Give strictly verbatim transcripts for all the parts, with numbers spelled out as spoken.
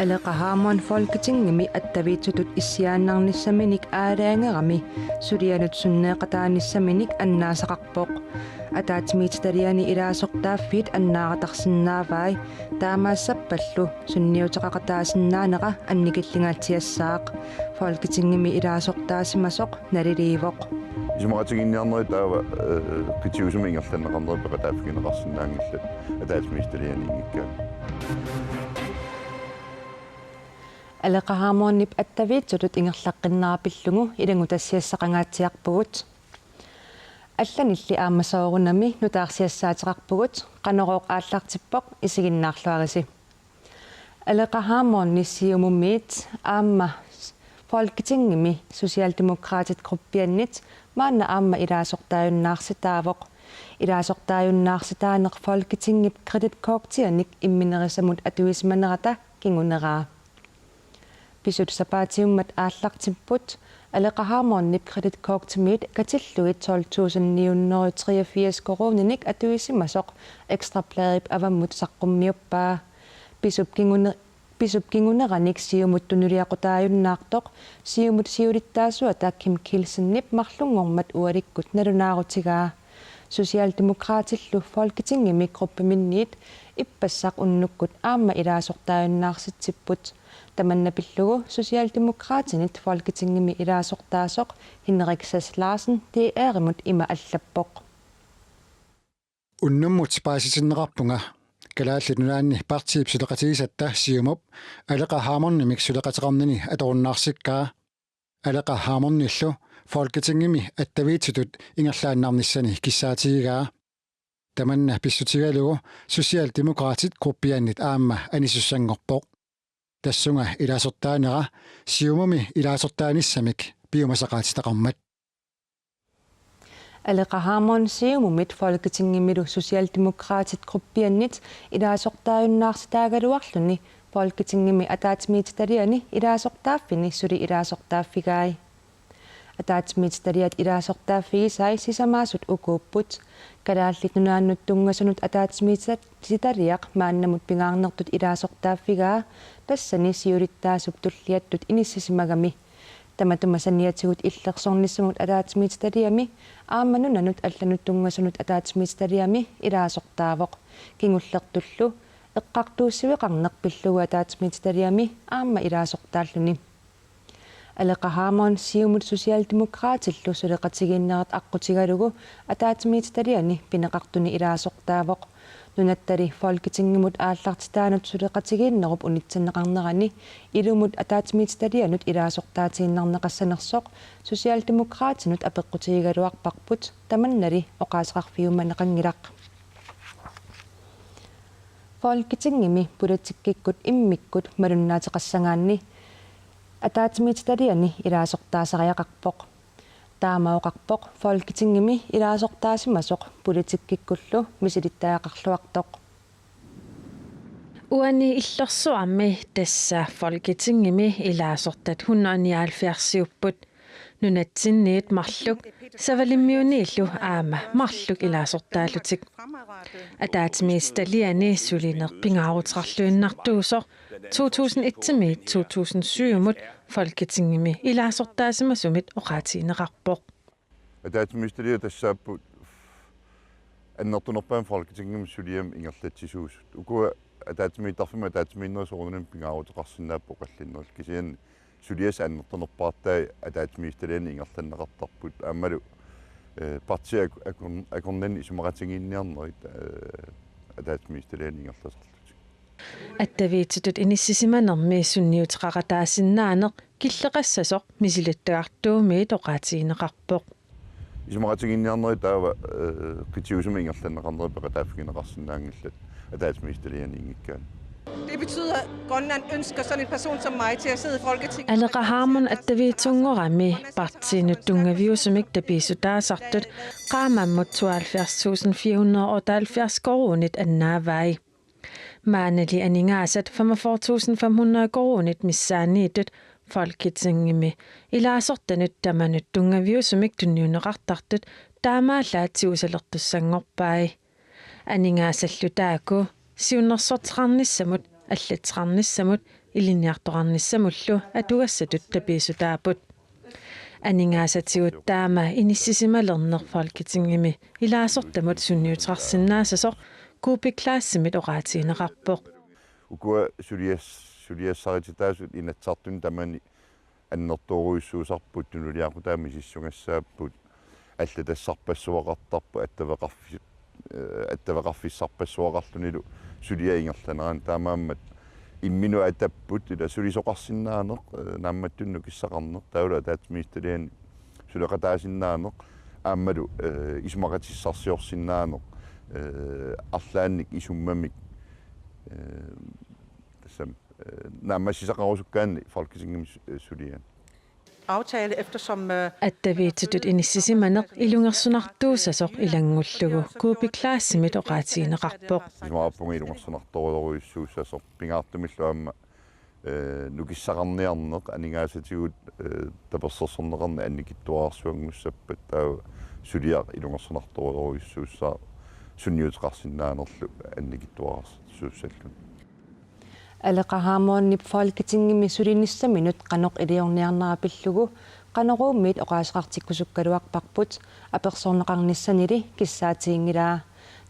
Aleqa Hammond Folketingimi attaviitsutut issiaannarnissaminik aalajangerami sulianut sunneeqataanissaminik annaasaqarpoq. Ataatsimiititaliani ilaasortaaffiit annaaratarsinnaavai taamaassappallu sunniuteqaqataasinnaanera annikillingaatsiassaaq. Folketingimi ilaasortaasimasoq naliliivoq. Isumaqatigiinniarnerit taava, eh, qitiusumik ingerlanneqarnerit peqataaffigineqarsinnaanngillat ataatsimiititaliani inngikkaanni. Aleqa Hammondip attaviitsutut ingerlaqqinnera pillugu ilanngutassiassaqangaatsiarpugut. Allanilli aamma soorunami nutaarsiassaateqarpugut, Qanorooq aallartippoq, isiginnaarluarisi. Aleqa Hammondi Siumumiit aamma Folketingimi Socialdemokraatit gruppiannit maanna aamma ilaasortaajunnaarsitaavoq. Ilaasortaajunnaarsitanneq Folketingip kreditkortianik imminerisamut atuisimanerata kinguneraa. Pisut sapaatiummat aallartipput Aleqa Hammondip kreditkortimiit katillugit tolv tusind ni hundrede og treogfirs koruuninik atuisimasoq Ekstra Bladip avammut saqqummiuppaa. Pisup kingune-, pisup kinguneranik Siumut tunuliaqutaajunnaartoq Siumut siulittaasuata Kim Kielsenip marlunngormat ualikkut nalunaarutigaa. Socialdemokraatillu Folketingimi gruppiminniit ippassaq unnukkut aamma ilaasortaajunnaarsitsipput. Tamanna pillugu Socialdemokraatinit Folketingimi ilaasortaasoq Henrik Sass Larsen D R-imut ima allappoq: Unnummut paasitinneqarpunga Kalaallit Nunaanni partiip suleqatigisatta Siumup Aleqa Hammondimik suleqateqarnini atorunnaarsikkaa. Aleqa Hammondillu Folketingimi attaviitsutut ingerlaannarnissani kissaatigigaa. Tamanna pissutigalugu Socialdemokraatit gruppiannit aamma anisussanngorpoq. Tassunga ilaasortaanera Siumumi ilaasortaanissamik piumasaqaatitaqarmat. Aleqa Hammond Siumumit Folketingimilu Socialdemokraatit gruppiannit ilaasortaajunnaarsitaagaluarluni Folketingimi ataatsimiititaliani ilaasortaaffini suli ilaasortaaffigai. Ataatsimiititaliat ilaasortaaffigisai sisamaasut ukuupput: Kalaallit Nunaannut tunngasunut ataatsimiititaliaq maannamut pingaarnertut ilaasortaaffigaa, tassani siulittaasup tulliattut inissisimagami. Tamatuma saniatigut illersornissamut ataatsimiititaliami aamma nunanut allanut tunngasunut ataatsimiititaliami ilaasortaavoq. Kingullertullu eqqartuussiveqarneq pillugu ataatsimiititaliami aamma ilaasortaalluni. Aleqa Hammond Siumut Socialdemokraatillu suleqatigiinnerat aqqutigalugu ataatsimiititaliani pineqartuni ilaasortaavoq. Nunattali Folketingimut aallartitaanut suleqatigiinnerup unitsinneqarnerani ilumut ataatsimiititalianut ilaasortaatiinnarneqassanersoq Socialdemokraatinut apeqqutigigaluarparput, tamannali oqaaseqarfiumaneqanngilaq. Folketingimi politikkikkut immikkut malunnaateqassagaanni ataatsimiititaliani ilaasortaasariaqarpoq. Taama oqarpoq Folketingimi ilaasortaasimasoq politikkikkullu misilittagaqarluartoq. Uani illersuarmi tassa Folketingimi ilaasortat hundrede nioghalvfjerdsiupput. Nunatsinniit marluk, Savalimmiuniillu aamma marluk ilaasortaallutik. Ataatsimiititaliani sulineq pingaaruteqarluinnartuusoq to tusind et-imiit to tusind syv-imut Folketingimi ilaasortaasimasumit oqaatigineqarpoq. Ataatsimiititaliat tassaapput annertunerpaamik Folketingimi suliamik ingerlatsisuusut. Ukua ataatsimiittarfimmi ataatsimiinnerit soorunami pingaaruteqarsinnaapput oqallinnerillu. Kisianni suliassat annertunerpaartai ataatsimiititaliani ingerlanneqartarput. Aammalu, eh, partiit ak-, akun-, akornanni isumaqatigiinniarnerit, eh, ataatsimiititaliani ingerlasarlutik. Attaviitsutut inissisimanermi sunniuteqaqataasinnaaneq killeqassasoq misilittagartuumiit oqaatigineqarpoq. Isumaqatigiinniarnerit taava, eh, qitiusumik ingerlanneqarnerit peqataaffigineqarsinnaanngillat ataatsimiititaliani inngikkaanni. Det betyder, at Grønland ønsker sådan en person som mig til at sidde i Folketinget. Aleqa Hammond attaviitsunngorami partiinut tunngaviusumik tapiissutaasartut qaammammut tooghalvfjerds tusind fire hundrede og otteoghalvfjerds koruunit annaavai. Maannali aningaasat femogfyrre tusind fem hundrede koruunit missaanniittut Folketingimi ilaasortanut tamanut tunngaviusumik tunniunneqartartut taamaallaat tigusalertussanngorpai. Aningaasallu taakku siunnersorteqarnissamut, allatteqarnissamut, ilinniartoqarnissamullu atugassatut tapiissutaapput. Aningaasatigut taama inissisimalerneq Folketingimi ilaasortamut sunniuteqarsinnaasasoq Kuupik Kleistimit oqaatigineqarpoq. Ukua sulias-, suliassarititaasut Inatsisartuni tamani annertoorujussuusarput, tunuliaqutaat misissugassaapput, allatassarpassuaqartarput, attaveqarfi-, eh, attaveqarfissarpassuaqarlunilu suliaq ingerlanerani, taamaammat imminut atapput, ila sulisoqarsinnaaneq, eh, naammattunik nukissaqarneq, taavalu ataatsimiititaliani suleqataasinnaaneq, aammalu, eh, isumaqatissarsiorsinnaaneq, eh, arlaannik isummamik, eh, tassami, eh, naammassisaqarusukkaanni Folketingimi su-, eh, suliaani. Aftale, eftersom, øh, Attaviitsutut inissisimaneq ilungersunartuussasoq ilanngullugu Kuupik Kleistimit oqaatigineqarpoq. Isumaqarpunga ilungersunartorujussuussasoq, pingaartumillu aamma, eh, nukissaqarniarneq, aningaasatigut, eh, tapersersorneqarneq annikitsuararsuanngussappat, taava suliaq ilungersunartorujussuussaaq sunniuteqarsinnaanerlu annikitsuararsuussalluni. Aleqa Hammondip Folketingimi sulinissaminut qanoq iliorniarnera pillugu Qanoruumiit oqaaseqartikkusukkaluarparput, apersorneqarnissanili kissaatiginngilaa.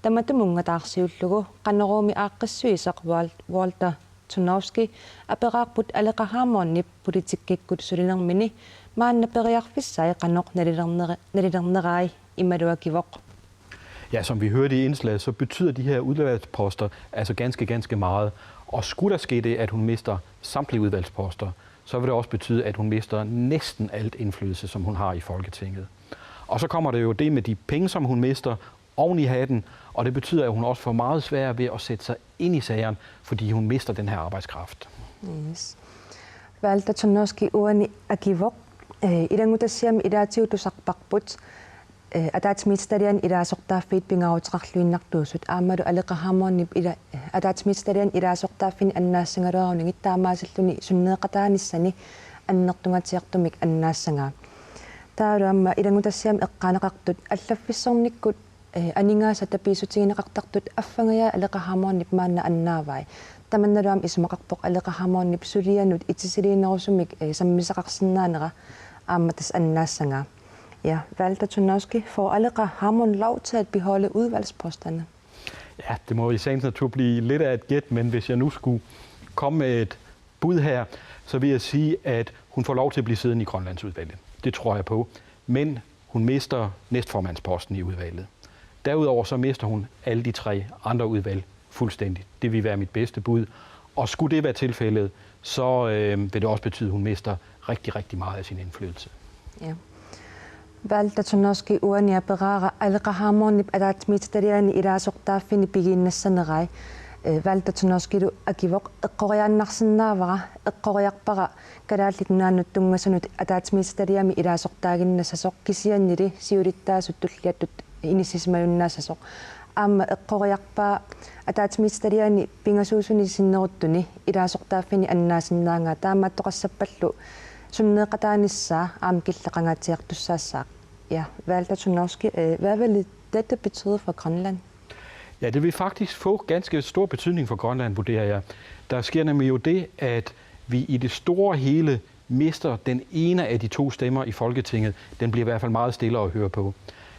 Tamatumunnga taarsiullugu Qanoruumi aaqqissuisoq Wal-, Walter Tunovsky aperaarput Aleqa Hammondip politikkikkut sulinermini maanna periarfissai qanoq nalilernera-, nalilernerai, imalu akivoq. Ja, som vi hørte i indslaget, så betyder de her udvalgsposter altså ganske, ganske meget. Og skulle der ske det, at hun mister samtlige udvalgsposter, så vil det også betyde, at hun mister næsten alt indflydelse, som hun har i Folketinget. Og så kommer der jo det med de penge, som hun mister oven i hatten, og det betyder, at hun også får meget svært ved at sætte sig ind i sagerne, fordi hun mister den her arbejdskraft. Yes. Walter Tunovsky uani akivoq, eh, ilanngutassiami ilaatigut tusarparput, eh, ataatsimiititaliani ilaasortaaffiit pingaaruteqarluinnartuusut, aammalu Aleqa Hammondip ila-, eh, ataatsimiititaliani ilaasortaaffinni annaassagaluarunigit taamaasilluni sunneeqataanissani annertungaatsiartumik annaassagaa. Taavalu aamma ilanngutassiami eqqaaneqartut allaffissornikkut, eh, aningaasat tapiissutigineqartartut affangajai Aleqa Hammondip maanna annaavai. Tamannalu aamma isumaqarpoq Aleqa Hammondip sulianut itisiliinerusumik, eh, sammisaqarsinnaanera aamma tassa annaassagaa. Ja, Walter Tunovsky, får Aleqa Hammond lov til at beholde udvalgsposterne? Ja, det må i sagens natur blive lidt af et gæt, men hvis jeg nu skulle komme med et bud her, så vil jeg sige, at hun får lov til at blive siddende i Grønlandsudvalget. Det tror jeg på. Men hun mister næstformandsposten i udvalget. Derudover så mister hun alle de tre andre udvalg fuldstændig. Det vil være mit bedste bud. Og skulle det være tilfældet, så, øh, vil det også betyde, at hun mister rigtig, rigtig meget af sin indflydelse. Ja. Walter Tunovsky uani aperaara Aleqa Hammondip ataatsimiititaliani ilaasortaaffinni pigiinnassanerai. Eh, Walter Tunovskylu akivoq eqqoriaannarsinnaavara, eqqoriarpara Kalaallit Nunaannut tunngasunut ataatsimiititaliami ilaasortaaginnassasoq kisiannili siulittaasut tulliattut inissisimajunnassasoq. Aamma eqqoriarpaa ataatsimiititaliani pingasuusuni sinneruttuni ilaasortaaffinni annaasinnaanera, taamaattoqassappallu sunneeqataanissaa aamma killeqangaatsiartussaassaaq. Ja, Walter Tunovsky, øh, hvad vil dette betyde for Grønland? Ja, det vil faktisk få ganske stor betydning for Grønland, vurderer jeg. Der sker nemlig jo det, at vi i det store hele mister den ene af de to stemmer i Folketinget. Den bliver i hvert fald meget stillere at høre på.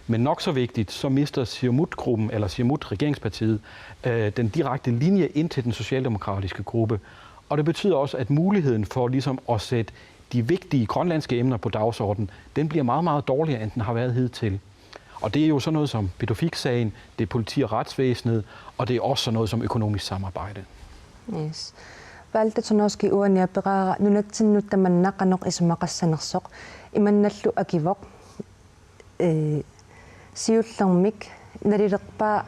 Men nok så vigtigt, så mister Siumut-gruppen, eller Siumut, regeringspartiet, øh, den direkte linje ind til den socialdemokratiske gruppe. Og det betyder også, at muligheden for ligesom at sætte de vigtige grønlandske emner på dagsordenen, den bliver meget, meget dårligere, end den har været hidtil. Og det er jo sådan noget som Pituffik-sagen, det er politi- og retsvæsenet, og det er også sådan noget som økonomisk samarbejde. Yes. Walter Tunovsky uani aperaara nunatsinnut tamanna qanoq isumaqassanersoq. Imannallu akivoq, eh, siullermik nalilerpaa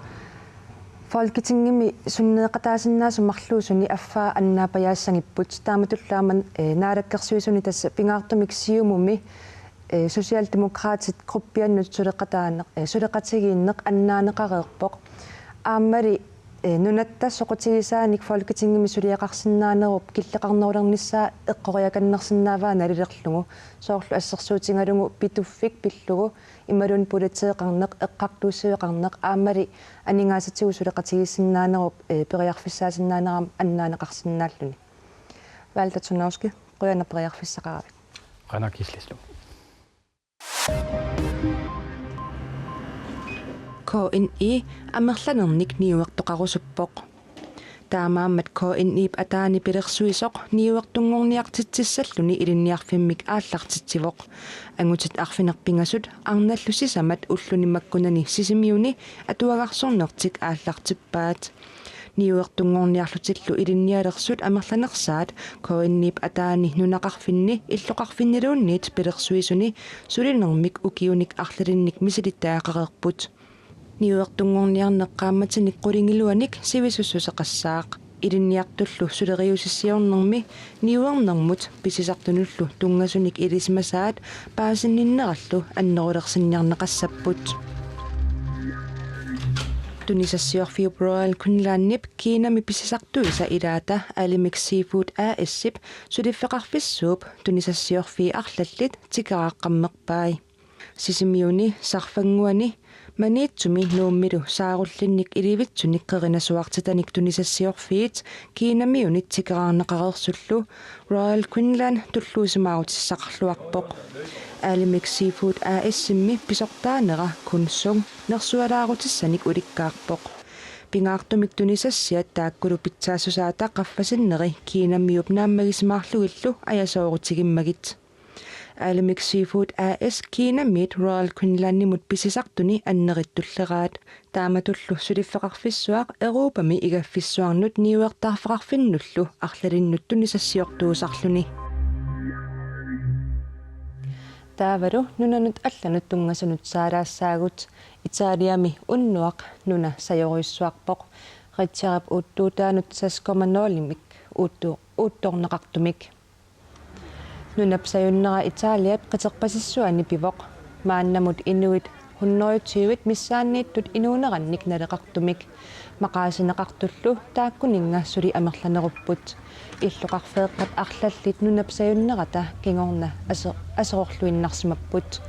Folketingimi sunneeqataasinnaasut marluusuni affaa annaappajaassagipput, taamatullu aamma, eh, naalakkersuisuni tassa pingaartumik Siumumi, eh, Socialdemokratit gruppiannut suleqataaneq, eh, suleqatigiinneq annaaneqareerpoq. Aammali, Nunatta soqutigisaanik Folketingimi suliaqarsinnaanerup killeqarnerulernissaa eqqoriakannersinnaavaa nalilerlugu, soorlu assersuutigalugu Pituffik pillugu imaluunniit politeeqarneq, eqqartuussiveqarneq aammali aningaasatigut suleqatigiissinnaanerup, eh, periarfissaasinnaanermut annaaneqarsinnaalluni. Valter Tunowski, qujanaq periarfissaqaravit. Qujanaq Kislesluk. K N I amerlanernik niuertoqarusuppoq. Taamaammat K N I-p ataani pilersuisoq niuertunngorniartitsissalluni ilinniarfimmik aallartitsivoq. Angutit arfineq-pingasut arnallu sisamat ulluni makkunani Sisimiuni atuagarsornertik aallartippaat. Niuertunngorniarlutillu ilinnialersut amerlanersaat K N I-p ataani nunaqarfinni illoqarfinniluunniit pilersuisuni sulinermik ukiunik arlalinnik misilittagaqareerput. Niuertunngorniarneq qaammatinik qulingiluanik sivisussuseqassaaq. Ilinniartullu suleriusissiornermi niuernermut pisisartunullu tunngasunik ilisimasaat paasinninnerallu annerulersinniarneqassapput. Tunisassiorfiup Royal Greenlandip Kinami pisisartuisa ilaata Alimik Seafood A S-ip suliffeqarfissuup tunisassiorfii arlallit tikeraaqqammerpai. Sisimiuni, Sarfannguani, Maniitsumi Nuummilu saarullinnik ilivitsunik qerinasuartitanik tunisassiorfiit Kinamiunit tikeraarneqareersullu Royal Greenland tulluusimaarutissaqarluarpoq. Alimik Seafood A S-immi pisortaanera Kunsung nersualaarutissanik ulikkaarpoq. Pingaartumik tunisassiat taakkulu pitsaassusaata qaffasinneri Kinamiup naammagisimaarlugillu ajasoorutigimmagit. Alimik Seafood A S Kinamiit Royal Greenlandimut pisisartuni annerittuleraat. Taamatullu suliffeqarfissuaq Europami igaffissuarnut niuertarfeqarfinnullu arlalinnut tunisassiortuusarluni. Taavalu nunanut allanut tunngasunut saalaassaagut. Italiami unnuaq nuna sajorujussuarpoq. Richterip uuttuutaanut seks komma nulimik uuttu-, uuttorneqartumik. Nunap sajunnera Italiap qiterpasissuani pivoq. Maannamut inuit hundrede tyve missaanniittut inuunerannik naleqartumik maqaasineqartullu taakkuninnga suli amerlanerupput. Illoqarfeeqqat arlallit nunap sajunnerata kingorna aso-, aserorluinnarsimapput.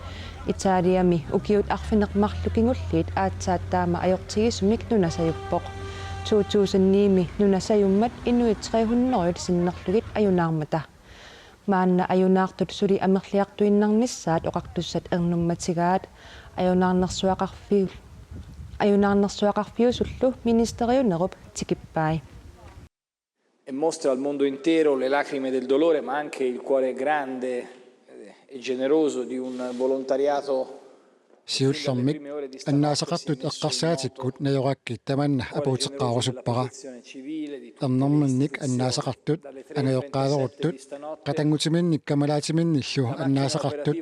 Italiami ukiut arfineq-marluk kingulliit aatsaat taama ajortigisumik nuna sajuppoq. To tusind ni-mi nuna sajummat inuit tre hundrede sinnerlugit ajunaarmata. Maanna ajunaartut suli amerliartuinnarnissaat oqartussat ernummatigaat. Ajunaarnersuaqarfi-, ajunaarnersuaqarfiusullu ministeriunerup tikippai. E mostra al mondo intero le lacrime del dolore, ma anche il cuore grande, eh, e generoso di un volontariato che fin dalle prime ore di stanotte si è messo in moto. Siullermik annaasaqartut eqqarsaatikkut najorakkit tamanna apuuteqqaarusuppara. Ernerminnik annaasaqartut angajoqqaaveruttut qatanngutiminnik kamalaatiminnillu annaasaqartut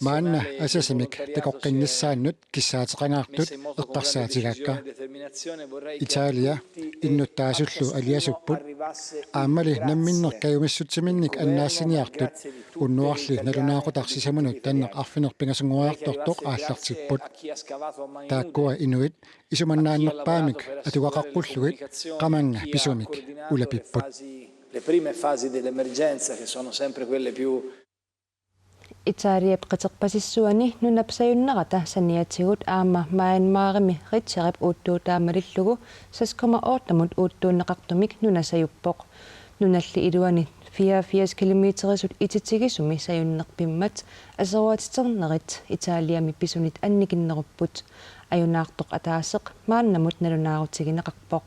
maanna asasamik takoqqinnissaannut kissaateqangaartut eqqarsaatigaakka. Italia innuttaasullu aliasupput, aammali namminneq kajumissutsiminnik annaassiniartut unnuarli nalunaaqutaq sisamanut tanneq arfineq-pingasunngoriartortoq aallartipput. Taakkua inuit isumannaannerpaamik atugaqaqqullugit qamannga pisumik ulapipput. Le prime fasi dell'emergenza, che sono sempre quelle più Italiap qiterpasissuani nunap sajunnerata saniatigut aamma Myanmarimi Richterip uuttuutaa malillugu seks komma otte-mut uuttuunneqartumik nuna sajuppoq. Nunalli iluani fireogfirs kilometerisut ititigisumi sajunnerpimmat aseruatiternerit Italiami pisunit annikinnerupput. Ajunaartoq ataaseq maannamut nalunaarutigineqarpoq.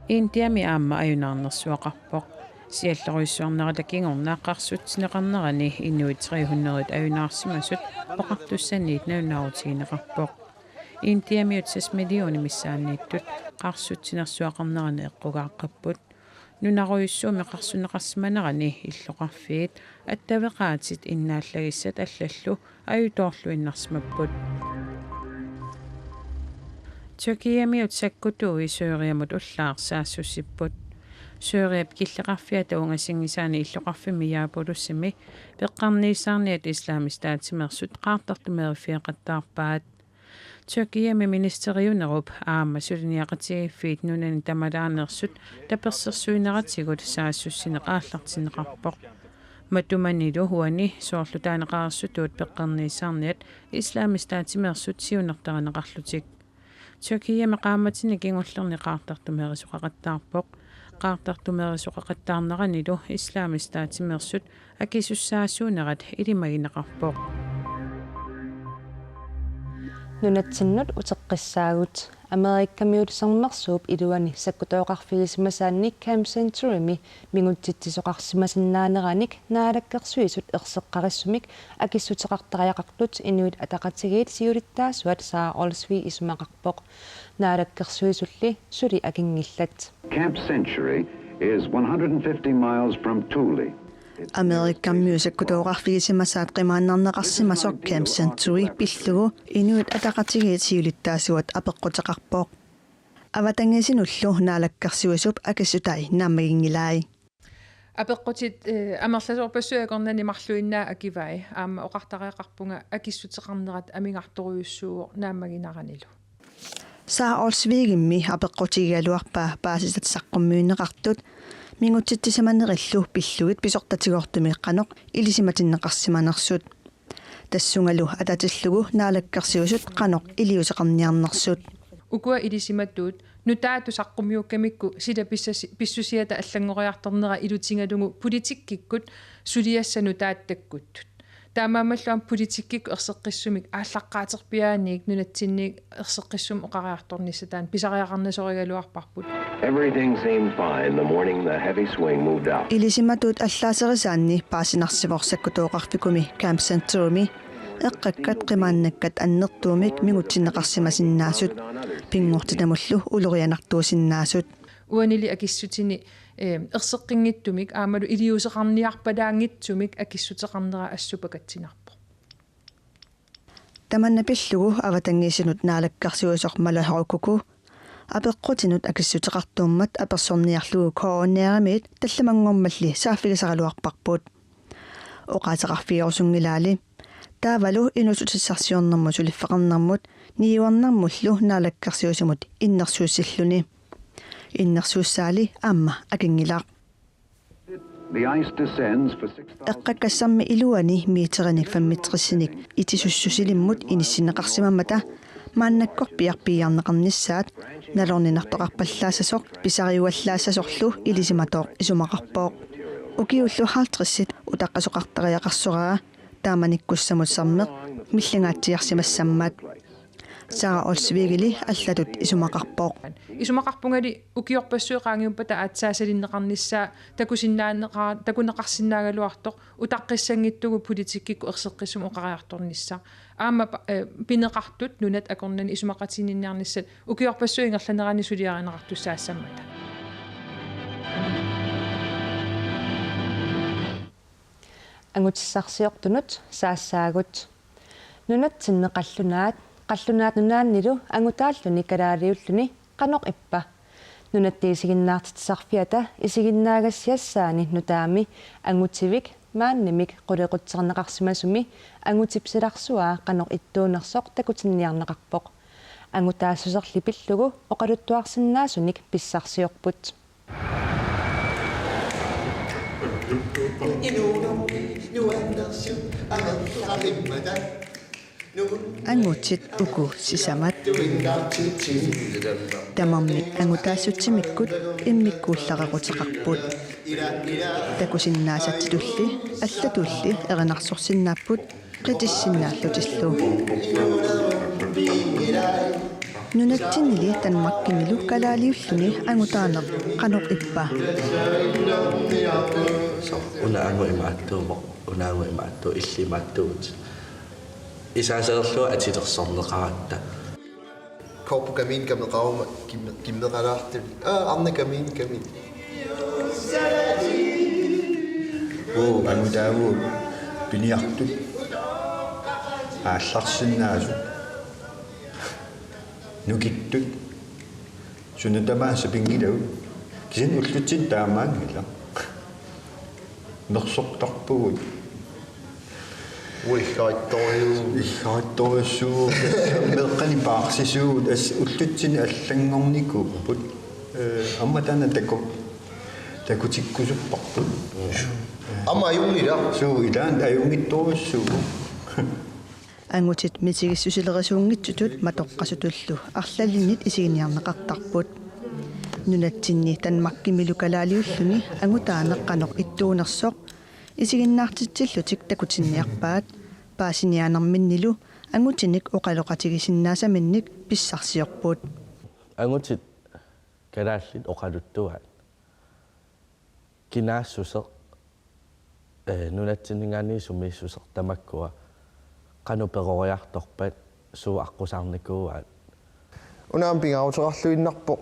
Indiami aamma ajunaarnersuaqarpoq. Siallerujussuarnerata kingorna qarsutsineqarnerani inuit tre hundrede ajunaarsimasut oqartussaniit nalunaarutigineqarpoq. Indiamiut seks millionit missaanniittut qarsutsinersuaqarnerani eqqugaaqqapput. Nunarujussuummi qarsunneqarsimanerani illoqarfiit attaveqaatit innaallagissat allallu ajutoorluinnarsimapput. Tyrkiamiut sakkutuui Syriamut ullaaq saassussipput. Syriap killeqarfiata ungasinngisaani illoqarfimmi Jaapulusimi peqqarniissaarniat Islamisk Stat-imeersut qaartartumeeriffigeqattaarpaat. Tyrkiami ministeriunerup aamma suliniaqatigiiffiit nunani tamalaaneersut tapersersuineratigut saassussineq aallartinneqarpoq. Matumanilu uani soorlu taaneqareersutut peqqerniissaarniat Islamisk Statimeersut siunertarineqarlutik. Tyrkiami qaammatini kingullerni qaartartumeerisoqaqattaarpoq. Qaartartumeerisoqaqattaarneranilu Islamisk Statimeersut akisussaasuunerat ilimagineqarpoq. Nunatsinnut uteqqissaagut. Amerikamiut Sermersuup iluani sakkutooqarfigisimasaanni Camp Centurymi mingutsitsisoqarsimasinnaaneranik Naalakkersuisut erseqqarissumik akissuteqartariaqartut Inuit Ataqatigiit siulittaasuat Sara Olsvig isumaqarpoq. Naalakkersuisulli suli akinngillat. Camp Century is one hundred fifty miles from Thule. Amerikamiut sakkutooqarfigisimasaat qimaannarneqarsimasoq Camp Century pillugu Inuit Ataqatigiit siulittaasuat apeqquteqarpoq. Avatangiisinullu Naalakkersuisup akissutai naammaginngilai. Apeqqutit, eh, amerlasoorpassuit akornanni marluinnaat akivai, aamma oqartariaqarpunga akissuteqarnerat amigartorujussuuvoq naammaginaranilu. Sara Olsvigimmi apeqqutigigaluarpaa paasisat saqqummiunneqartut mingutsitsisimanerillu pillugit pisortatigoortumik qanoq ilisimatinneqarsimanersut. Tassungalu atatillugu Naalakkersuisut qanoq iliuuseqarniarnersut. Ukua ilisimatuut nutaatut saqqummiukkamikku sila pissasi-, pissusiata allanngoriartornera ilutigalugu politikkikkut suliassat nutaattakkut. Taamaammallu aamma politikkikkut erseqqissumik aallaqqaaterpiaaniit nunatsinniit erseqqissumik oqariartornissaq taanna pisariaqarnasorigaluarparput. Everything seemed fine the morning the heavy swing moved out. Ilisimatuut allaaserisaanni paasinarsivoq sakkutooqarfikkumi Camp Centurymi eqqakkat qimaannakkat annertuumik mingutsinneqarsimasinnaasut, pinngortitamullu ulorianartuusinnaasut. Uanili akissutini, eh, erseqqinngitsumik aammalu iliuuseqarniarpalaanngitsumik akissuteqarnera assut pakatsinarpoq. Tamanna pillugu avatangiisinut naalakkersuisoq Mala Horokuku apeqqutinut akissuteqartuummat apersorniarlugu K N R-imiit tallimanngormalli saaffigisaraluarparput. Oqaaseqarfigerusunngilaali. Taavalu inuussutissarsiornermut suliffeqarnermut niuernermullu naalakkersuisunut innersuussilluni. Innersuussaali aamma akinngilaq. The ice descends for six thousand. Eqqakkassammi iluani meterinik femogtresinik itisussusilimmut inissinneqarsimammata maannakkorpiaq piiarneqarnissaat nalorninartoqarpallaassasoq pisariuallaassasorlu ilisimatooq isumaqarpoq. Ukiullu halvtredsit utaqqasoqartariaqarsoraa taamanikkussamut sammeq millingaatsiarsimassammat. Sara Olsvigili allatut isumaqarpoq. Isumaqarpungali ukiorpassuit qaangiuppata aatsaat salinneqarnissaa takusinnaaneqa-, takuneqarsinnaagaluartoq utaqqissanngitsugut politikkikkut erseqqissumik oqariartornissaq. Aamma pa-, eh, pineqartut nunat akornanni isumaqatiginninniarnissat ukiorpassuit ingerlaneranni suliarineqartussaassammata. Angutissarsiortunut saassaagut. Nunatsinni qallunaat, Qallunaat Nunaannilu angutaalluni kalaaliulluni qanoq ippa? Nunatta Isiginnaartitsisarfiata isiginnaagassiassaani nutaami angutivik maannamik qulequtserneqarsimasumi angutip silarsuaa qanoq ittuunersoq takutinniarneqarpoq. Angutaassuserli pillugu oqaluttuarsinnaasunik pissarsiorput. Angutit uku sisamat. Tamarmik angutaassutsimikkut immikkuullareruteqarput. Takusinnaasatsitulli allatulli erinarsorsinnaapput. Qitissinnaallutillu. Nunatsinnili Danmarkimilu kalaaliulluni angutaaneq qanoq ippa? So, una angut imaattuuvoq, una angut imaattuuvoq, illit imaattuuvutit. Isaaseerlugu atilersorneqaratta. Korput kamiinik kameqaruma kimme-, kimmeqalaartut. Aa, arnat kamiinik kamiinik. Uu, angutaavugut piniartut. Aallarsinnaasut. Nukittut. Suna tamaat sapinngilagut. Kisianni ullutsinni taamaanngilaq. Mersortarpugut. Uihaittoju. Ihaittoju. Meeqqani paarsisuut as ullutsinni allanngornikuupput. Eh, aamma taanna taku-, takutikkusupparput. Aamma ajunngilaq. Suu, ilaanni ajunngittorujussuuvoq. Angutit misigissusilerisuunngitsutut matoqqasutullu arlalinnit isiginiarneqartarput. Nunatsinni Danmarkimilu kalaaliulluni angutaaneq qanoq ittuunersoq isiginnaartitsillutik takutinniarpaat. Paasiniaanerminnilu angutinik oqaloqatigisinnaasaminnik pissarsiorput. Angutit kalaallit oqaluttuaat. Kinaassuseq, eh, nunatsinninngaanniit sumiissuseq tamakkua qanoq peroriartorpat, suut aqqusaarnikuuaat. Una aamma pingaaruteqarluinnarpoq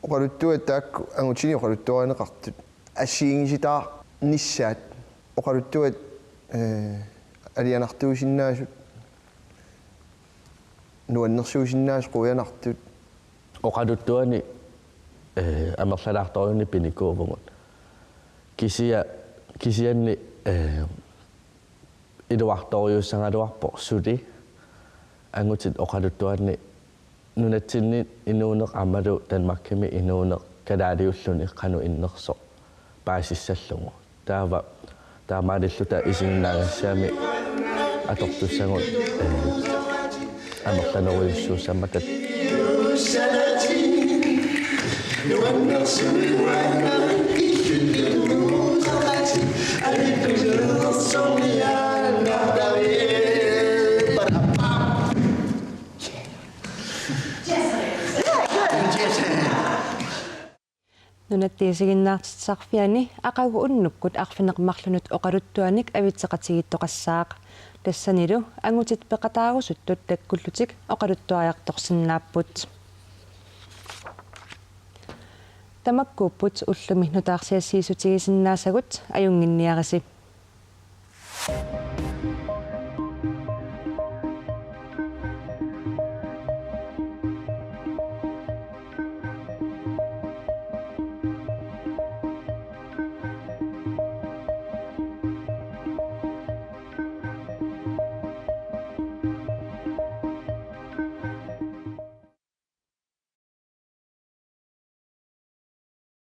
oqaluttuat taakku angutinik oqaluttuarineqartut assigiinngisitaarnissaat oqaluttuat, eh, alianartuusinnaasut nuannersuusinnaasut quianartut. Oqaluttuani, eh, amerlalaartorujunnik pinikuuvugut. Kisia-, kisianni, eh, iluartorujussuussagaluarpoq suli angutit oqaluttuanni nunatsinni inuuneq aammalu Danmarkimi inuuneq kalaaliulluni qanoq innersoq paasissallugu. Taava taamaalilluta isiginnaagassiami atortussagut, eh, amerlanerujussuussammatat. Nunatta Isiginnaartitsisarfiani aqagu unnukkut arfineq-marlunut oqaluttuanik avitseqatigiittoqassaaq. Tassanilu angutit peqataarusuttut takkullutik oqaluttuariartorsinnaapput. Tamakkuupput ullumi nutaarsiassiissutigisinnaasagut, ajunnginniarisi.